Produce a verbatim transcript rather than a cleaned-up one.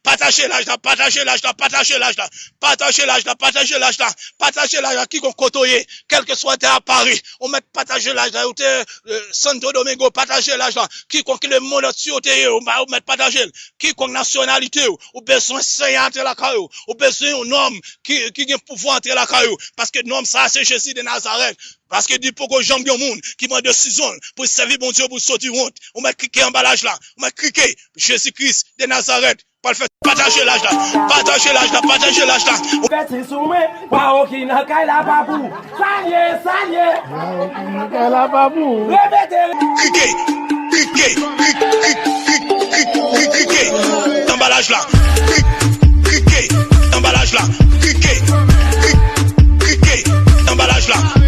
Pataje laj la, pataje laj la, pataje laj la, pataje laj la, pataje laj la, pataje laj la, kikonk kote w ye, kèlkeswa tè a pare, ou mèt pataje laj la, ou te, euh, Santo Domingo, pataje laj la, kikonk lemonn antye ou te ye, ou mèt pataje l, kikonk nasyonalite w, ou bezwen Senyè antre lakay ou, ou bezwen yon nonm ki, ki gen pouvwa antre lakay ou, paske nonm sa a se Jezi de Nazarèt, paske li poko janm gen yon moun ki pran desizyon l pou l sèvi Bondye pou l soti wont, ou mèt klike anba laj la, ou mèt klike, Jezi Kris de Nazarèt. Pral fè pataje laj la, pataje laj la, pataje laj la. Ou fè ti sou mwen, pa oki nan kay la pa pou. Salye, salye. Nan kay la pa pou. Repete. Klike, klike, klike, klike, klike, klike, klike. Anba laj la. Klike, klike, anba laj la. Klike, klike, klike, anba laj la.